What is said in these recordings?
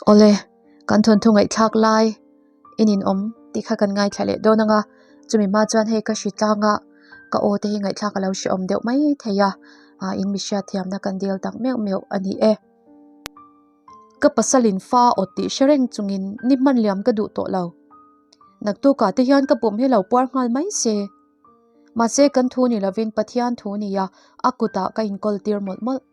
Awle, kan thawnthu ngaihthlak lai in in awm tih kha kan ngaithla leh dawn ang a, chumi hma chuan hei ka hri tlang a, ka aw te hi ngaihthlak a lo hrehawm deuh mai thei a, ah in mi hriatthiamna kan dil tak meuh meuh a ni e. Ka pasalin fa awt tih hre reng chungin ni hman liam ka duh tawh lo. Naktukah te hian ka pum hi lo puar nghal mai se. Mahse kan thu ni lovin Pathian thu nia a kutah ka inkawl tir mawlh mawlh.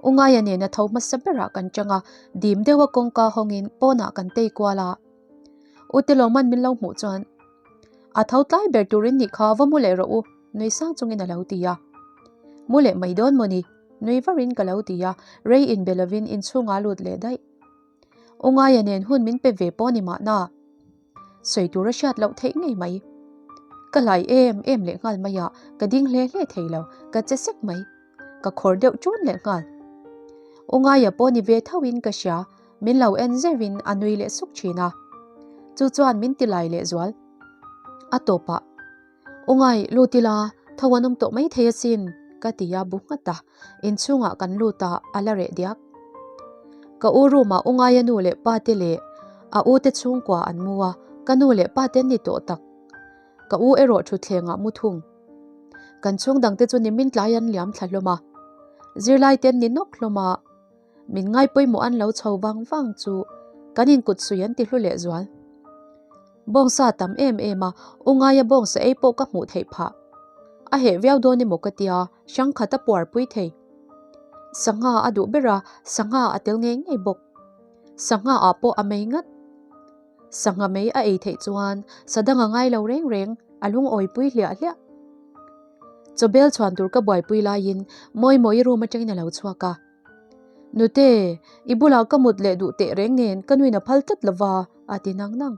U Ngaia nena tho hmasa berah kan chang a, dim deuha kawngka hawngin pawnah kan tei kual a. U Telawman min lo hmuh chuan, A tho tlai ber turin nih kha va mu leh rawh u, nui sang chungin a lo ti a. Mu leh mai dawn maw ni? Nui varin ka lo ti a, rei inbe lovin inchhungah lut leh daih. U Ngaia nen hun min pe ve pawh ni mahna. Sawi tur a hriat loh theih ngei mai. Ka hlai em em leh nghal mai a, ka ding hle hle thei lo, ka che sek mai. Ka khawr deuh ṭun leh nghal. U Ngaia pawh ni ve tho in ka hria, min lo en zeuh in a nui leh suk ṭhin a. Chu chuan min ti lai leh zual. A tawpah, U Ngai, lut ila, tho an awm tawh mai thei asin, ka ti a bu nghat a, inchhungah kan lut a, a la reh diak. Ka u room ah U Ngaia nu leh pa te leh a u te chhungkua an mu a, ka nu leh pa te an ni tawh tak. Ka u erawh thutthleng ah mu thung. Kan chhung dang te chu nimin tlai an liam thla hlawm a, zirlai te an ni nawk hlawm a, Min ngai pawimawh an lo chho vang vang chu kan inkut sui an ti hlu leh zual. Bawngsa tam em em a, u ngaia bawngsa ei pawh ka hmuh theih phah. A heh viau dawn emaw ka tia, hrang khat a puar pui thei. Sangha a duh ber a, sangha a tel ngei ngei bawk. Sangha ah pawh a mei ngat. Sangha mei a ei theih chuan sa dang a ngai lo reng reng, a lungawi pui hliah hliah. Chawbel chhuan tur ka buaipui laiin Mawimawii room atangin a lo chhuak a. Nute, i bulah ka mut leh duh teh reng nen ka nuin a phal tlat lova, a ti nang nang.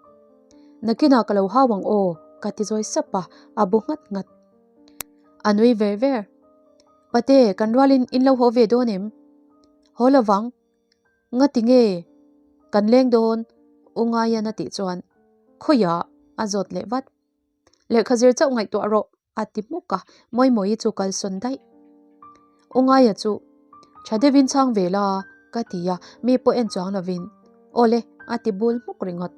Nakinah ka lo hau ang aw, ka ti zawi sap a, a bu nghat nghat. A nui ver ver. Pate, kan rualin in lo haw ve dawn em? Haw lovang. Ngati nge? Kan leng dawn, U Ngaian a tih chuan, Khawiah? a zawt leh vat. Lehkha zir chauh ngaihtuah rawh, a ti hmuk a, Mawimawii chu kalsawn daih. U Ngaia chu, Tha deuhin chhang ve la, ka ti a, mi pawh en chuang lovin, Aw le, a ti bul hmuk ringawt.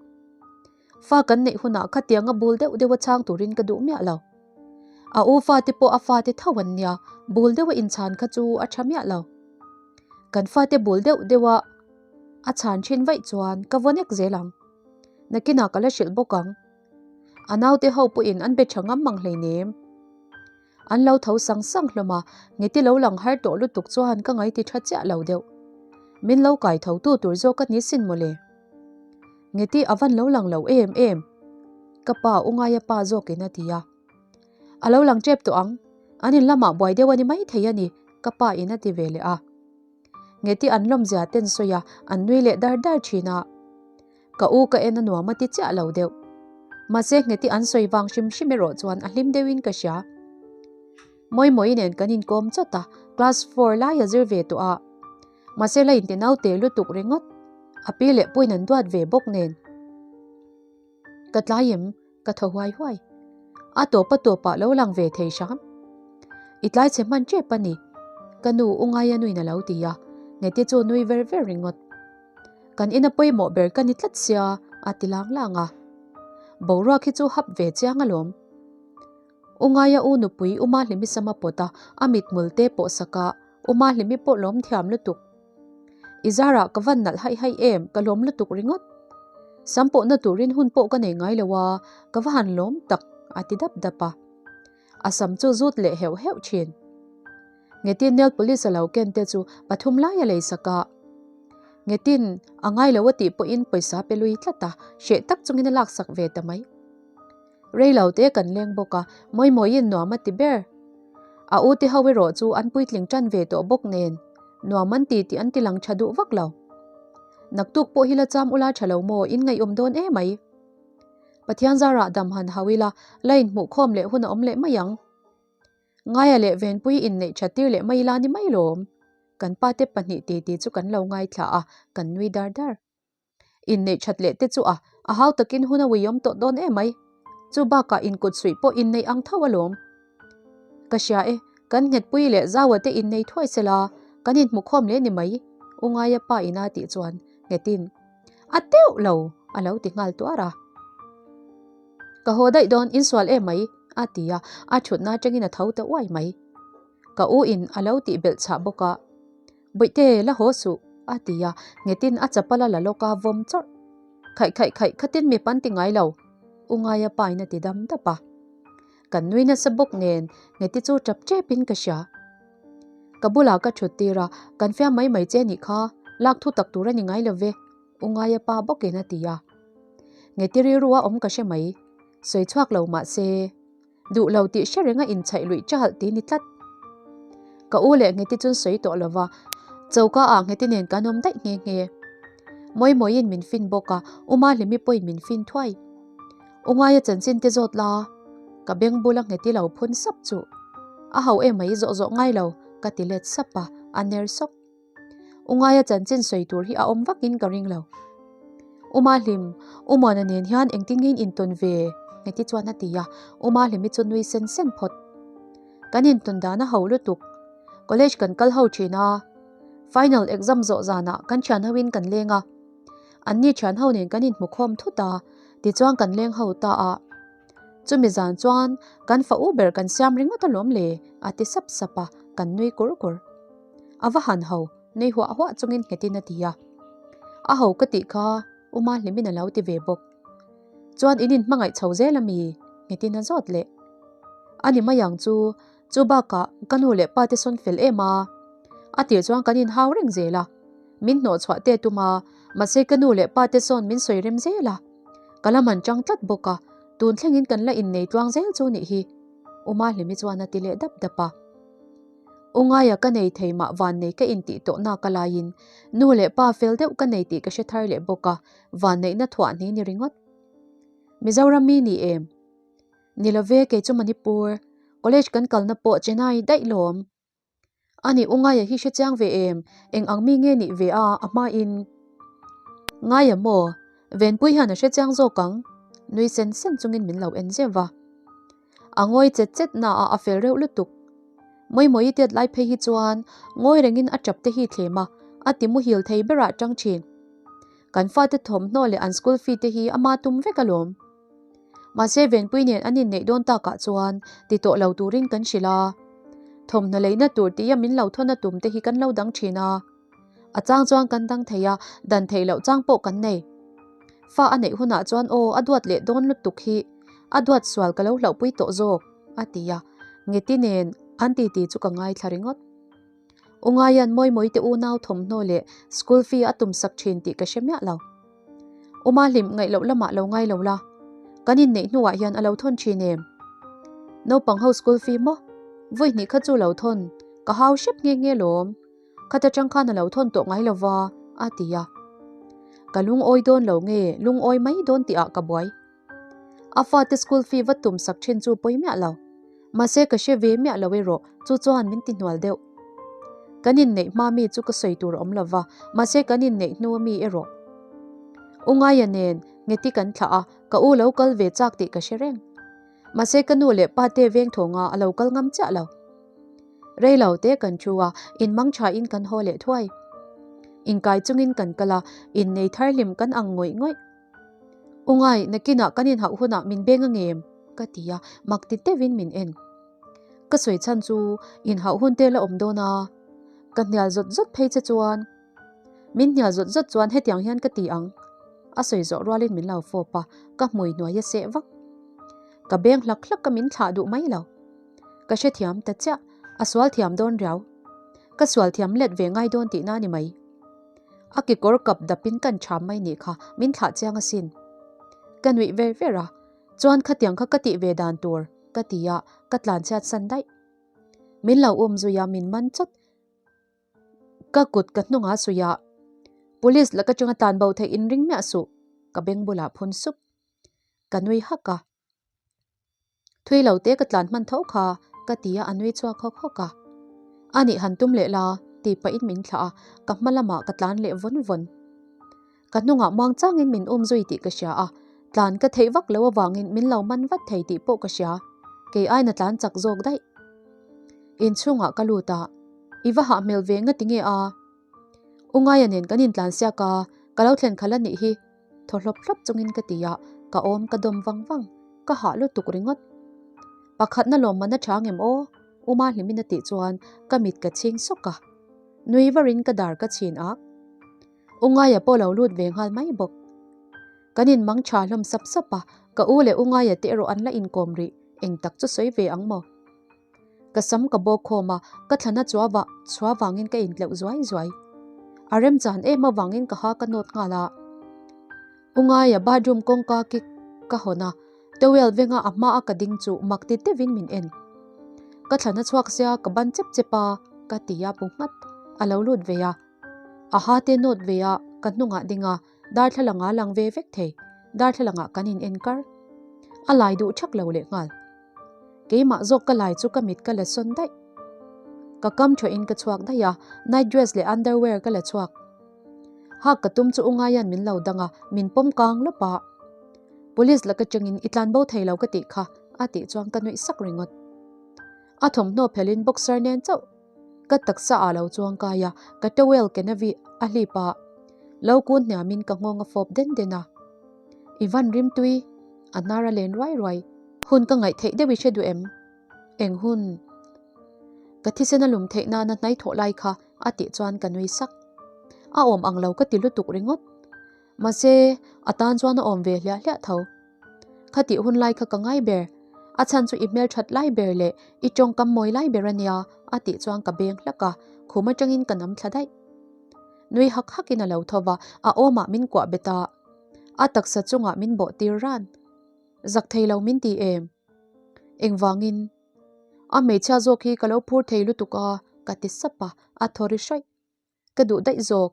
Fa kan neih hunah khatianga bul deuh deuha chhang turin ka duh miah lo. A u fate pawh a fate tho an nia, bul deuha inchhan kha chu a tha miah lo. Kan fate bul deuh deuha a chhan thin vaih chuan ka vaw nek zel ang. Nakinah ka la hrilh bawk ang. A naute ho pawhin an be tha ngam mang hleinem. An lo tho sang sang hlawm a, ngeti lo lang har tawh lutuk chuan ka ngaiti tha chiah lo deuh. Min lo kai tho tu tur zawk a ni sin mawle. Ngeti a van lo lang lo em em. Ka pa u ngaia pa zawkin a ti a. A lo lang tep tawh ang, an in lamah buai deuh a ni maithei a ni, ka pa in a ti ve leh a. Ngeti an lawmzia ten sawi a, an nui leh dar dar thin a. Ka u ka en a nuam a ti chiah lo deuh. Mahse ngheti an sawi vang hrim hrim erawh chuan a hlim deuhin ka hria. Mawimawii nen kan inkawm chawt a, class four lai a zir ve tawh a. Mahse la inti naute lutuk ringawt. A pi leh puiin an duat ve bawk nen. Ka tlai em? Ka thaw huai huai. A tawp a tawpah lo lang ve thei hram. I tlai chhe hman tep a ni. Ka nu u Ngaia nuin a lo ti a, Ngheti chu nui ver ver ringawt. Kan ina pawimawh ber ka ni tlat sia, a ti lang lang a. Boruak hi chu hap ve chiang alawm. U Ngaia u nupui U Mahlimi sam a pawt a, a mithmul te pawh sak a, U Mahlimi pawh lawm thiam lutuk. I zarah ka van nalh haih haih em, ka lawm lutuk ringawt. Sam pawhna turin hun pawh ka nei ngai lo a, ka va han lawm tak, a ti dap dap a. A sam chu zut leh heuh heuh thin. Ngetin nail polish a lo ken te chu pathum lai a lei sak a. Ngetin a ngai lo a tih pawhin pawisa pe lui tlat a, hreh tak chungin a laksak ve ta mai. Rei lo te kan leng bawk a, Mawimawiin nuam a ti ber. A u te ho erawh chu an puitling tan ve tawh bawk nen, nuam an ti tih an ti lang tha duh vak lo. Naktuk pawh hi la cham ula tha lo maw, in ngaihawm dawn e mai. Pathian zarah dam han hau ila, la inhmuhkhawm leh hun a awm leh mai ang. Ngaia leh Venpui inneih that tir leh mai ila ni mai lawm. Kan pa te pahnih titi chu kan lo ngaithla a, kan nui dar dar. Inneih that leh te chu a, a hau takin hun a uiawm tawh dawn em mai. Chu bakah inkut suih pawh inneih ang tho alawm. Ka hria e, kan nghetpui leh Zaua te innei thuai sela, kan inhmukhawm leh ni mai, U Ngaia pa ina tih chuan. Nghetin, A teuh lo, a lo ti nghal tuar a. Ka haw daih dawn, insual em mai, a ti a, a thutna atangin a tho ta uai mai. Ka u in a lo tih belh chhah bawk a, Bawihte, la haw suh, a ti a, nghetin a chapal a la lawk a, vawm chawrh. Khaih khaih khaih, khatin mi pan ti ngai lo, U Ngaia pa in a ti dam dap a. Kan nui nasa bawk nen, Ngheti chu tap tep in ka hria. Ka bulah ka thut tir a, kan fiam mai mai che nih kha, lak thu tak tur a ni ngai lo ve, U Ngaia pa bawkin a ti a. Ngheti rilru a awm ka hre mai, sawi chhuak lo mah se, duh lo tih hre renga inchhaih luih chahalh ti ni tlat. Ka u leh Ngheti chun sawi tawh lo va, choka ah Ngheti nen kan awm daih nghe nghe. Mawi mawiin min fin bawk a, U Mahlimi pawhin min fin thuai. U Ngaia chanchin te zawt la, ka beng bula nghet i lo phun sap chu. A ho em mai zawh zawh ngai lo, ka ti let sap a, a ner sawk. U Ngaia chanchin sawi tur hi a awm vakin ka ring lo. U Mahlim, U Muana nen hian engtin nge in intawn ve? Ngheti chuan a ti a, U Mahlimi chu nui sen sen phawt. Kan intawn dan a ho lutuk. College kan kal ho thin a, final exam zawh zanah kan thian hoin kan leng a. Anni thian ho nen kan inhmu khawm thut a, tichuan kan leng ho ta a. Chumi zan chuan kan fa u ber kan siam ringawt alawm le, a ti sap sap a, kan nui kur kur. A va han ho, nui huah huah chungin nghetin a ti a. A ho ka tih kha U Mahlimin a lo ti ve bawk. Chuan in inhmangaih chho zel a mi? Nghetin a zawt leh. A ni mai ang chu, chu bakah ka nu leh pa te sawn fel em a. A tir chuan kan inhau reng zel a. Min hnawh chhuah te tum a, mahse ka nu leh pa te sawn min sawi rem zel a. Ka la man chang tlat bawk a, tun thlengin kan la innei tluang zel chu nih hi. U Mahlimi chuan a ti leh dap dap a. U Ngaia ka nei thei mah vannei ka intih tawh nak a laiin nu leh pa fel deuh ka nei tih ka hre thar leh bawk a, vanneihna thuah hni ni ringawt. Mizoram mi ni em? Ni love kei chu Manipur, college kan kalna pawh Chennai daih lawm. A nih u Ngaia hi hre chiang ve em? Eng ang mi nge nih ve a a hmain? Ngaia maw? Venpui hian a hre chiang zawk ang. Nui sen sen chungin min lo en zeuh va. A ngawi chet chet na a a fel reuh lutuk. Mawimawi tiat lai phei hi chuan ngawi rengin a tap te hi thlem a, a ti muhil thei berah tang thin. Kan fate thawmhnaw leh an school fee te hi ama tum vek alawm. Mahse Venpui nen an inneih dawn takah chuan ti tawh lo turin kan hrilh a. Thawmhnaw leina tur tia min lo thawn a tum te hi kan lo dang thin a. A chang chuan kan dang thei a, dan theih loh chang pawh kan nei. Fa a neih hunah chuan aw a duat leh dawn lutuk hi a duat sual ka lo hlauhpui tawh zawk, a ti a. Ngeti nen an titi chu ka ngaithla ringawt. U Ngaian Mawimawi te unau thawmhnaw leh school fee a tum sak thin tih ka hre miah lo. U Mahlim ngaih loh lamah lo ngai lo la, kan inneih hnuah hian a lo thawn thin em? Naupang ho school fee maw? Vawi hnih kha chu lo thawn, ka hau hrep nghe nghe lawm. Khat atang khan a lo thawn tawh ngai lo va, a ti a. Ka lungawi dawn lo nge lungawi mai dawn tihah ka buai. A fate school fee va tum sak thin chu pawi miah lo. Mahse ka hre ve miah lo erawh chu chuan min ti hnual deuh. Kan inneih hma mi chu ka sawi tur a awm lo va, mahse kan inneih hnu ami erawh. U Ngaia nen Ngeti kan thlah a, ka u lo kal ve chak tih ka hre reng. Mahse ka nu leh pa te veng thawnga a lo kal ngam chiah lo. Rei lo te kan thu a, inmang tha in kan haw leh thuai. Inkai chungin kan kal a, innei thar hlim kan ang ngawih ngawih. U Ngai, nakinah kan inhauh hunah min beng angem? ka ti a, mak ti deuhin min en. Ka sawi chhan chu inhauh hun te la awm dawn a, ka hnial zawt zawt phei che chuan. Min hnial zawt zawt chuan hetiang hian ka ti ang. A sawi zawh rualin min lo fawp a, ka hmui hnuai a seh vak. Ka beng hlak hlak a min thlah duh mai lo. Ka hrethiam ta chiah, a sual thiam dawn riau. Ka sual thiam let ve ngai dawn tihna a ni mai. A kekawr kap dapin kan ṭham mai nih kha min thlah chiang asin. Ka nuih ver ver a, chuan khatiang kha ka tih ve dan tur ka ti a, ka tlan chhiat san daih. Min lo um zui a, min man chawt. Ka kut ka hnungah suih a, Police laka chunga tlan bo theih in ring miah suh, ka beng bulah phun sup. Ka nui hak a. Thui lo te ka tlan hman tho kha ka ti a, a nui chhuak hawk hawk a. A nih han tum leh la tih pahin min thlah a, ka hma lamah ka tlan leh vawn vawn. Ka hnungah muang changin min um zui tih ka hria a, tlan ka theih vak lo avangin min lo man vat thei tih pawh ka hria, kei aina tlan chak zawk daih. Inchhungah ka lut a, I va hah hmel ve nga tinge a? U Ngaia nen kan intlan siak a, Ka lo thlen khalh a nih hi, thaw hlawp hlawp chungin ka ti a, ka awm ka dawm vang vang, ka hah lutuk ringawt. Pakhatna lawmman a tha ngem aw? Uma hlimin a tih chuan ka mit ka chhing sawk a, nui varin ka dar ka chhin ak. U Ngaia pawh lo lut ve nghal mai bawk. Kan inmang tha hlawm sap sap a, ka u leh U Ngaia te erawh an la inkawm rih, eng tak chu sawi ve ang maw? Ka sam ka bawk khawm a, ka thlana chua vah chua vangin ka intleuh zuai zuai. A remchan em avangin ka ha ka nawt nghal a. U Ngaia bathroom kawngka kik ka hawn a, towel venga a hma a ka ding chu mak ti deuhin min en. Ka thlana chhuak sia ka ban chep chep a, ka ti a bu nghat. A lo lut ve a. A ha te nawt ve a, ka hnungah ding a, darthlalang a lang ve vek thei. Darthlalangah kan in en kar. A lai duh thak lo leh nghal. Keimah zawk ka lai chu ka mit ka la sawn daih. Ka kam thawhin ka chhuak daih a, night dress leh underwear ka la chhuak. Hak ka tum chu u Ngaian min lo dang a, min pawm kang lawp a. Police laka changin i tlan bo thei lo ka tih kha, a tih chuan ka nuih sak ringawt. A thawmhnaw phelhin boxer nen chauh ka taksa ah lo chuang kai a, ka towel ken a vih a hlip a, lo kun hniamin ka nghawng a fawp den den a. I van rim tui, a hnar a len ruai ruai. Hun ka ngaih theih deuh i hre duh em? Eng hun? Ka thisen a lum theih nana hnai thawh lai kha a tih chuan ka nui sak. A awm ang lo ka ti lutuk ringawt. Mahse, a tan chuan a awm ve hliah hliah tho. Khatih hun lai kha ka ngai ber, a chhan chu i hmelthat lai ber leh i tawngkam mawi lai ber a nia a tih chuan ka beng hlak a, khum atangin ka nam thla daih. Nui hak hakin a lo tho va, a awmah min kuah bet a, a taksa chungah min bawh tir ran. Zak thei lo min ti em? Engvangin? A hmeichhia zawk hi ka lo phur thei lutuk a, ka ti sap a, a thaw ri hraih. Ka duh daih zawk.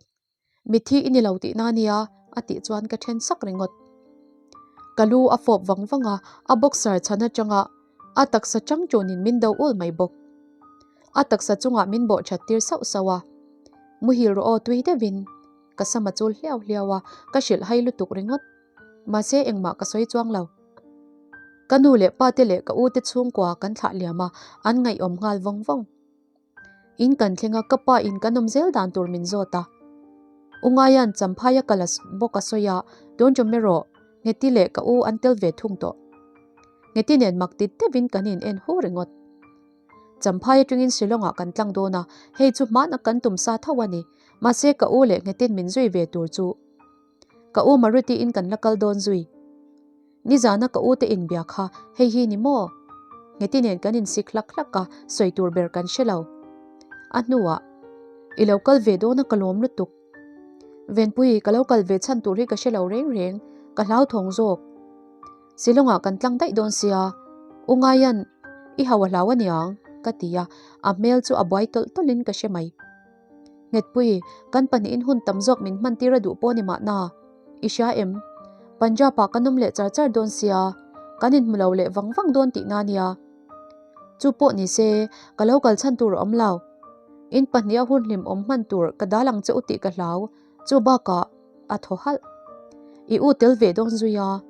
Mitthi i ni lo tihna nia, a tih chuan ka then sak ringawt. Ka lu a fawp vang vang a, a boxer chhan atanga a taksa chang tunin min do ul mai bawk. A taksa chungah min bawh that tir sauh sauh a. Muhil rawh aw tui deuhin ka sam a chul hliau hliau a, ka hrilh hai lutuk ringawt. Mahse engmah ka sawi chuang lo. Ka nu leh pa te leh ka u te chhungkua kan thlah liam a, an ngaihawm nghal vawng vawng. In kan thleng a, ka pa in kan awm zel dan tur min zawt a. U Ngaia'n Champhaia kal a bawk a sawi a, tun tum erawh Ngheti leh ka u an tel ve thung tawh. Ngheti nen mak ti deuhin kan in en hu ringawt. Champhai atangin Shillong-ah kan tlang dawn a, hei chu hmanah kan tum sa tho a ni. Mahse ka u leh Nghetin min zui ve tur chu ka u Maruti-in kan la kal dawn zui. Nizana ka u te inbia kha hei hi ni maw? Ngheti nen kan insik hlak hlak a, sawi tur ber kan hre lo. A hnuah, I lo kal ve dawn a ka lawm lutuk. Venpui, ka lo kal ve chhan tur hi ka hre lo reng reng, ka hlauthawng zawk. Shillong-ah kan tlang daih dawn sia, U Ngaian i hau a hlau aniang, ka ti a, a hmel chu a buai tawlh tawlhin ka hre mai. Nghetpui, kan pahnihin hun tam zawk min hman tir a duh pawh ni mahna. I hria em? Punjab ah kan awm leh char char dawn sia, kan inhmu lo leh vang vang dawn tihna nia. Chu pawh ni se, ka lo kal chhan tur a awm lo. In pahniha hun hlim awm hman tur ka dal ang che u tih ka hlau, chu bakah a thaw halh. I u tel ve dawn zui a,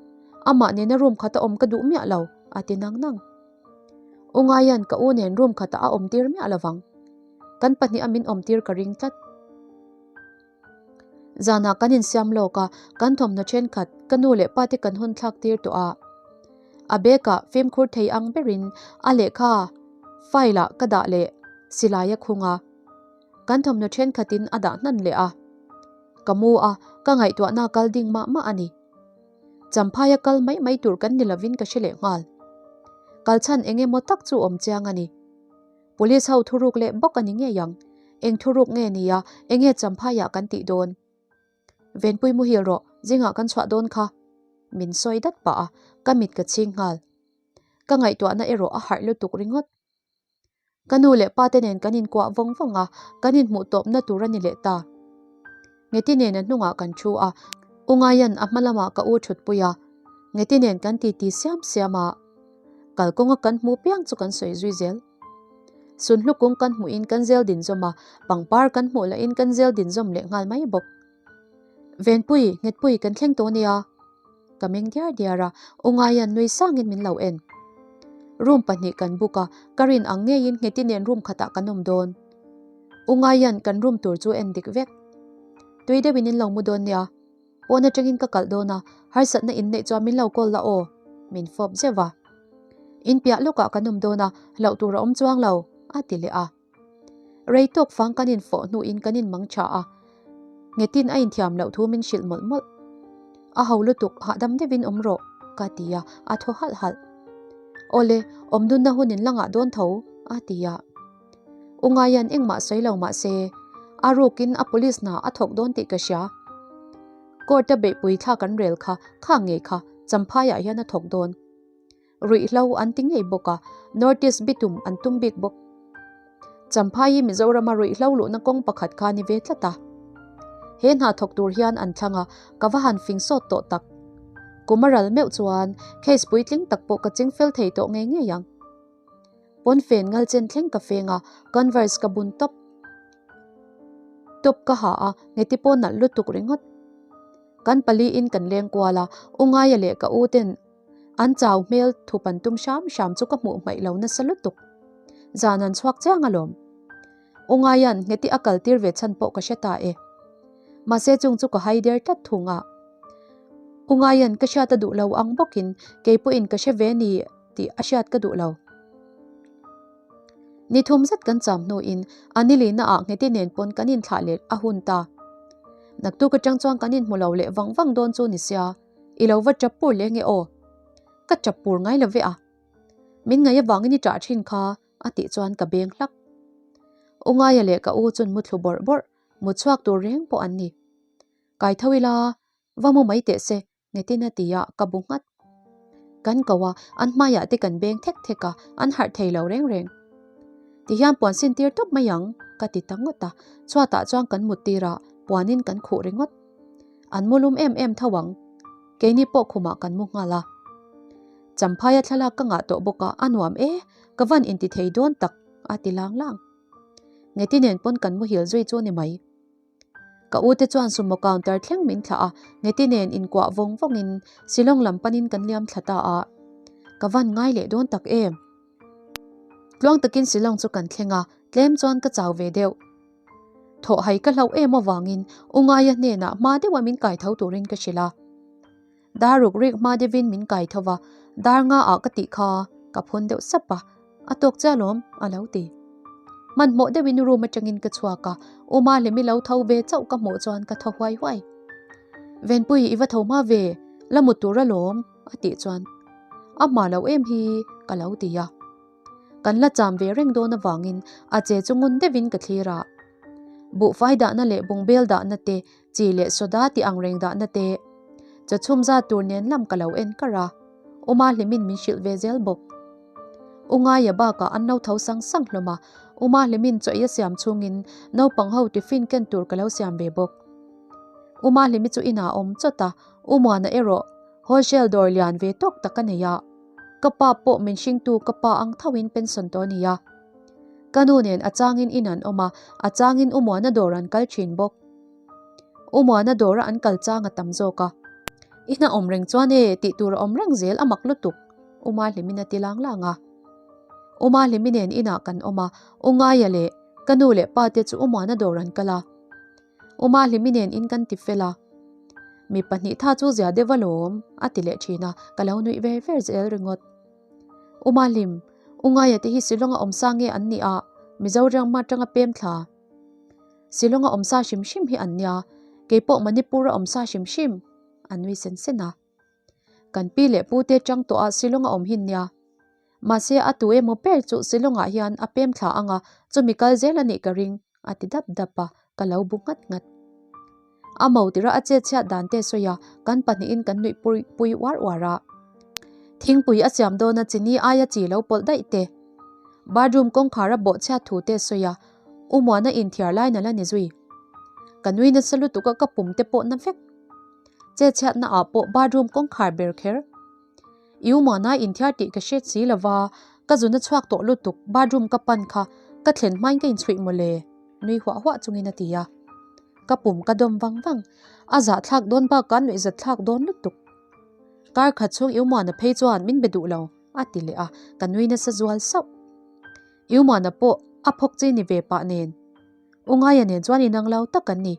amah nena room khata awm ka duh miah lo, a ti nang nang. U Ngaian ka u nen room khatah a awm tir miah lovang. Kan pahniha min awm tir ka ring tlat. Zanah kan insiam lawk a, kan thawmhnaw thenkhat ka nu leh pa te kan hun thlak tir tawh a. A bag ah fimkhur thei ang berin a lehkha file ah ka dah leh silai a khung a. Kan thawmhnaw thenkhatin a dah hnan leh a. Ka mu a, ka ngaihtuahna kal ding mah mah a ni. Champhaia kal mai mai tur kan ni lovin ka hre leh nghal. Kal chhan eng emaw tak chu awm chiang a ni. Police ho thuruk leh bawk a ni ngei ang. Eng thuruk nge nia, enge Champhaiah kan tih dawn? Venpui muhil rawh, zingah kan chhuah dawn kha. Min sawi dat pah a, ka mit ka chhing nghal. Ka ngaihtuahna erawh a harh lutuk ringawt. Ka nu leh pa te nen kan inkuah vawng vawng a, kan inhmuh tawpna tur a ni leh ta. Ngeti nen a hnungah kan thu a, U Ngaian a hma lamah ka u thutpui a, Ngeti nen kan titi siam siam a. Kalkawnga kan hmuh piang chu kan sawi zui zel. Sunhlu kung kan hmuhin kan zel din zawm a, pangpar kan hmuh lahin kan zel din zawm leh nghal mai bawk. Venpui, Nghetpui kan thleng tawh nia. Ka meng diar diar a, U Ngaian nui sangin min lo en. Room pahnih kan book a, ka rin ang ngeiin Ngheti nen room khatah kan awm dawn. U Ngaian kan room tur chu en dik vek. Tui deuhin in lo mu dawn nia. Pawn atangin ka kalh dawn a, harsatna in neih chuan min lo call la aw, min fawp zeuh a. In piah lawkah kan awm dawn a, hlauh tur a awm chuang lo, a ti leh a. Rei tawk fang kan infawh hnuin kan inmang tha a, nghetin a inthiam loh thu min hrilh mawlh mawlh. A ho lutuk, hahdam deuhin awm rawh, ka ti a, a thaw halh halh. Awle, awm dunna hun in la ngah dawn tho, a ti a. U Ngaian engmah sawi lo mah se, a rukin a police hna a thawk dawn tih ka hria. Court-a beihpui thla kan rel kha, kha ngei kha, Champhaiah hian a thawk dawn. Ruihhlo an ti ngei bawk a, North East bitum an tum bik bawk. Champhai hi Mizorama ruihhlo luhna kawng pakhat kha ni ve tlat a. He hna thawk tur hian an thlang a, ka va han fing sawt tawh tak. Kum a ral meuh chuan case puitling tak pawh ka ching fel thei tawh ngei ngei ang. Pawnfen ngalchen thleng ka feng a, converse ka bun tawp. Top ka ha a, ngeti pawh nalh lutuk ringawt. Kan paliin kan leng kual a, U Ngaia leh ka u ten An chau hmel thup an tum hram hram chu ka hmuh hmaih lo nasa lutuk. Zan an chhuak chiang alawm. U Ngaian ngheti a kal tir ve chhan pawh ka hre ta e. Mahse chung chu ka hai der tlat thung a. U Ngaian ka hriat a duh lo ang bawkin kei pawhin ka hre ve ni tih a hriat ka duh lo. Ni thum zet kan cham hnuin a nilina ah ngheti nen pawn kan inthlah leh a hun ta. Naktuk atang chuan kan inhmu lo leh vang vang dawn chu ni sia. I lo va tap pur leh nge aw? Ka tap pur ngai lo ve a. Min ngaih avangin i ṭah ṭhin kha, a tih chuan ka beng hlak. U Ngaia leh ka u chun muthlu bawrh bawrh, mut chhuak tur reng pawh an ni. Kai tho ila, va mu mai teh se, ngetin a ti a, ka bu nghat. Kan ko a, an hmaiah te kan beng thek thek a, an harh thei lo reng reng. Tihian puan sin tir tawp mai ang, ka ti ta ngawt a, chhuatah chuan kan mut tir a, puanin kan khuh ringawt. An mu lum em em tho ang. Keini pawh khumah kan mu nghal a. Champhaia thlalak ka ngah tawh bawk a, a nuam e, ka van inti thei dawn tak, a ti lang lang. Ngeti nen pawn kan muhil zui chu ni mai. Ka u te chuan sumo counter thleng min thlah a, Ngeti nen inkuah vawng vawngin Shillong lam panin kan liam thla ta a. Ka van ngai leh dawn tak em. Tluang takin Shillong chu kan thleng a, tlem chuan ka chau ve deuh. Thawh hai ka hlauh em avangin U Ngaia hnenah hma deuha min kai tho turin ka hrilh a. Dar ruk rik hma deuhin min kai tho va, dar nga ah ka tih kha ka phun deuh sap a, a tawk chiah alawm a lo ti. Hmanhmawh deuhin room atangin ka chhuak a, U Mahlemi lo tho ve chauh ka hmuh chuan ka thaw huai huai. Venpui i va tho hma ve, la mut tur alawm a tih chuan a hma lo em hi ka lo ti a. Kan la cham ve reng dawn avangin a che chu ngun deuhin ka thlir a. Buhfai dahna leh bungbel dahna te, chi leh soda tih ang reng dahna te, chawchhum zat tur nen lam ka lo en kar a. Uma hlimin min hrilh ve zel bawk. U Ngaia bakah an lo tho sang sang hlawm a, Uma hlimin chaw ei a siam chhungin naupang ho tiffin ken tur ka lo siam ve bawk. Uma hlimi chu inah a awm chawt a, U Muana erawh wholesale dawr lian ve tawk tak a nei a. Ka pa pawh min hringtu ka pa ang thoin pension tawh a ni a. Ka nu nen a changin in an awm a, a changin U Muana dawr an kal thin bawk. U Muana dawra an kal chang a tam zawk a. I hna awm reng chuan e, tih tur a awm reng zel a mak lutuk, U Mahlimin a ti lang lang a. U Mahlimi nen inah kan awm a, U Ngaia leh ka nu leh pa te chu U Muana dawr an kal a. U Mahlimi nen in kan ti fel a. Mi pahnih tha chu zia deuh alawm, a ti leh thin a, ka lo nuih ver ver zel ringawt. U Mahlim, U Ngaia te hi Shillong a awm sa nge an nih a, Mizoram atanga pem thla. Shillong a awm sa hrim hrim hi an nia, keipawh Manipur a awm sa hrim hrim, a nui sen sen a. Kan pi leh pu te chang tawh a Shillong a awm hin nia. Mahse a tu emaw ber chu Shillong ah hian a pem thla ang a, chumi kal zel a nih ka ring, a ti dap dap a, ka lo bu nghat nghat. A mo tira a chet chhiat dan te sawi a, kan pahnihin kan nuih pui pui uar uar a. Thingpui a siam dawn a chini aia chi lo pawlh daih te. Bathroom kawngkhar a bawh chhiat thu te sawi a, U Muana inthiar lai nala ni zui. Ka nui nasa lutuk a ka pum te pawh na vek. Che chhiatna ah pawh bathroom kawngkhar ber kher. I u Muana inthiar tih ka hriat si lova, ka zuna chhuak tawh lutuk bathroom ka pan kha ka thlen hmain ka inchhuih mawle, nui huah huah chungin a ti a. Ka pum ka dawm vang vang, a zahthlak dawn bakah nuihzat thlak dawn lutuk. Kar khat chhung I u Muana phei chuan min be duh lo, a ti leh a, ka nui nasa zual sauh. I u Muana pawh a phawk chi ni ve pah nen. U Ngaia nen chuan inang lo tak an ni.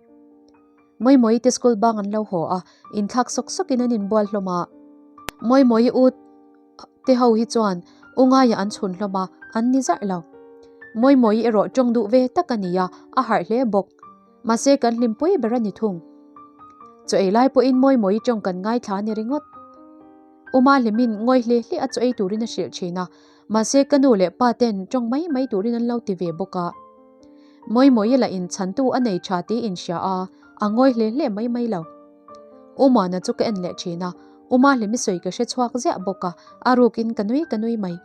Mawimawii te school bang an lo haw a, inthlak sawk sawkin an inbual hlawm a. Mawimawii u te ho hi chuan u ngaia an chhun hlawm a, an ni zarh lo. Mawimawii erawh tawng duh ve tak a ni a, a harh hle bawk. Mahse kan hlimpui ber a ni thung. Chaw ei lai pawhin Mawimawii tawng kan ngaithla a ni ringawt. U Mahlimin ngawi hle hle a chaw ei turin a hrilh thin a, mahse ka nu leh pa ten tawng mai mai turin an lo ti ve bawk a. Mawimawii lah in chhantu a nei tha tih inhria a, a ngawi hle hle mai mai lo. U Muana chu ka en leh thin a, U Mahlimi sawi ka hre chhuak ziah bawk a, a rukin ka nui ka nui mai.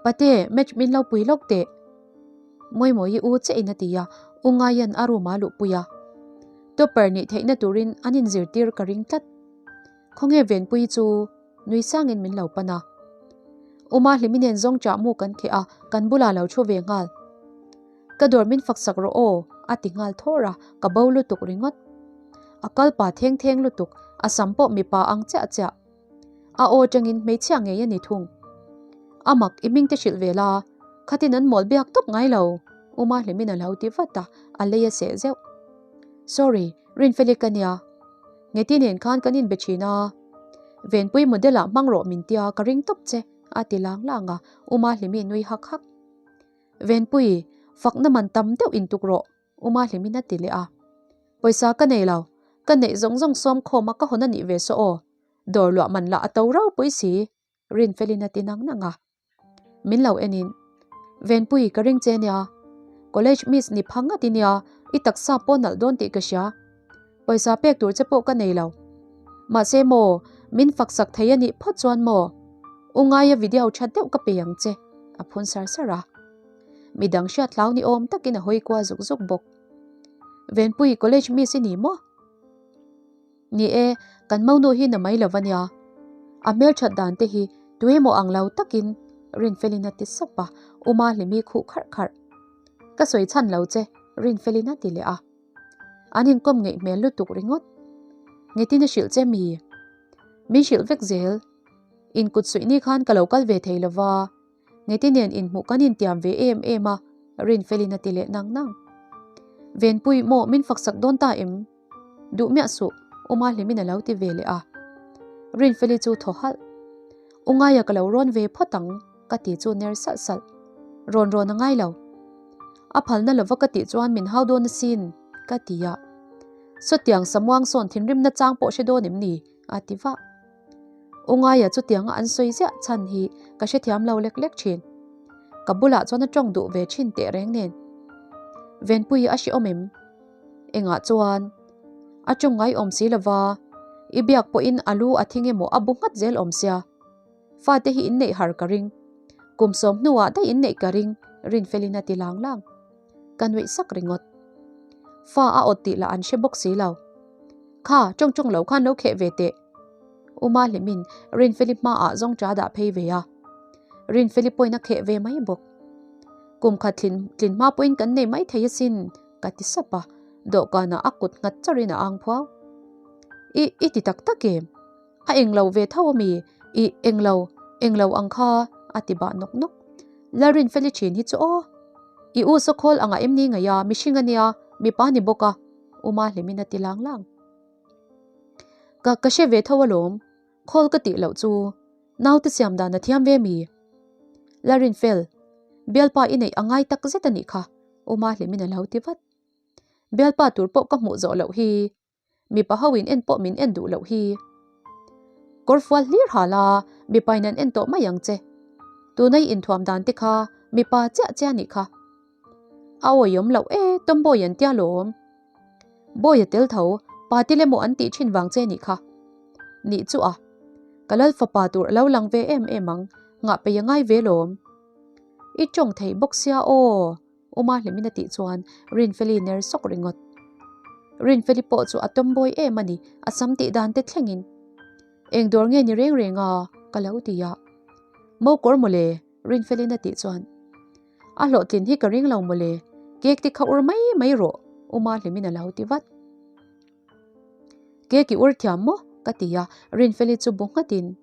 Pate, match min lo pui lawk teh. Mawimawii u che in a ti a, U Ngaian a room ah luhpui a. Topper nih theihna turin an inzirtir ka ring tlat. Khawnge Venpuii chu nui sangin min lo pan a. U Mahlimi nen zawng chah mu kan kheh a, kan bulah lo thu ve nghal. Ka dawr min fak sak rawh aw, a ti nghal thawr a, ka bo lutuk ringawt. A kal pa theng theng lutuk, a sam pawh mipa ang chiah chiah. A aw atangin hmeichhia ngei a ni thung. A mak i hming te hrilh ve la, khatin an mawl biak tawp ngai lo, U Mahlimin a lo ti vat a, a lei a seh zeuh. Sorry, Rinfeli ka nia. Ngeti nen khan kan inbe thin a, Venpui model ah hmang rawh min tia ka ring tawp che, a ti lang lang a, U Mahlimi nui hak hak. Venpui, fakna man tam deuh intuk rawh, U Mahlimin a ti leh a. Pawisa ka nei lo, ka neih zawng zawng sawm khawm a ka hawn a nih ve saw aw, dawr luah man lah a to ropui si, Rinfelin a ti nang nang a. Min lo en in, Venpui ka ring che nia, college miss ni pha ngat i nia, i taksa pawh nalh dawn tih ka hria. Pawisa pek tur che pawh ka nei lo. Mahse maw, min fak sak thei a nih phawt chuan maw, u ngaia video that deuh ka pe ang che, a phun sar sar a. Midang hriat hlau ni awm takin a hawi kual zuk zuk bawk. Venpui college miss i ni maw? Ni e, kan monu hi na mai lo va nia. A hmelthat dan te hi tuemaw ang lo takin Rinfelin a ti sap a, Uma hlimi khuh kharh kharh. Ka sawi chhan lo che, Rinfelin a ti leh a. An inkawm ngeih hmel lutuk ringawt. Ngetin a hrilh che mi? Min hrilh vek zel. Inkut suih ni khan ka lo kal ve thei lo va. Ngeti nen inhmuh kan intiam ve em em a, Rinfelin a ti leh nang nang. Venpui maw min fak sak dawn ta em? Duh miah suh, U Mahlimin a lo ti ve leh a. Rinfeli chu thaw halh. U Ngaia ka lo rawn ve phawt ang, ka ti chu ner salh salh. Rawn rawn a ngai lo. A phalna lova ka tih chuan min hau dawn asin, ka ti a. Sawtiang samuang sawn thinrimna chang pawh hre dawn em ni? a ti vah. U Ngaia chutianga an sawi ziah chhan hi ka hrethiam lo lek lek thin. Ka bulah chuan a tawng duh ve thin teh reng nen. Venpui a hrehawm em? Engah chuan a tawng ngai awm si lova, i biak pawhin a lu a thing emaw a bu nghat zel awm sia. Fate hi inneih har ka ring. Kum sawm hnuah daih inneih ka ring, Rinfelin a ti lang lang. Ka nuih sak ringawt. Fa a awt tih lah an hre bawk si lo. Kha, tawng tawng lo khan lo kheh ve teh. U Mahlimin Rinfeli hmaah zawng cha dah phei ve a. Rinfeli pawhin a kheh ve mai bawk. Kum khat tlin tlin hma pawhin kan nei mai thei asin, ka ti sap a. Dawhkanah a kut nghat charin a ang phuau. I, i ti tak tak em? A englo ve tho ami? Ih, englo, englo ang kha, a ti bah nawk nawk. Lalrinfeli thin hi chu aw. I u sawkhawl angah em ni ngaih a, mihring a nia, mipa ni bawk a, U Mahlimin a ti lang lang. Ka, ka hre ve tho alawm, khawl ka tih loh chu naute siam dan a thiam ve mi? Lalrinfel, bialpa i neih a ngai tak zet a nih kha, U Mahlimin a lo ti vat. Bialpa tur pawh ka hmuh zawh loh hi. Mipa ho in en pawh min en duh loh hi. Kawr fual hlir hal a, mipa in an en tawh mai ang che. Tuna i inthuam dan te kha mipa chiah chiah nih kha. A awiawm loh e, tomboy an tia lawm. Boy a tel tho, pa til emaw an tih thin vang che nih kha. Nih chu a. Ka lal fapa tur a lo lang ve em em ang, ngah pei a ngai ve lawm. I tawng thei bawk sia aw. U Mahlimin a tih chuan Rinfeli ner sawk ringawt. Rinfeli pawh chu a tomboy em a ni, a sam tih dan te thlengin. Eng dawr nge ni reng reng a? ka lo ti a. Mo kawr mawle, Rinfelin a tih chuan. A hlawhtlin hi ka ring lo mawle, cake te kha ur mai mai rawh, U Mahlimin a lo ti vat. Cake i ur thiam maw? ka ti a, Rinfeli chu bu nghatin.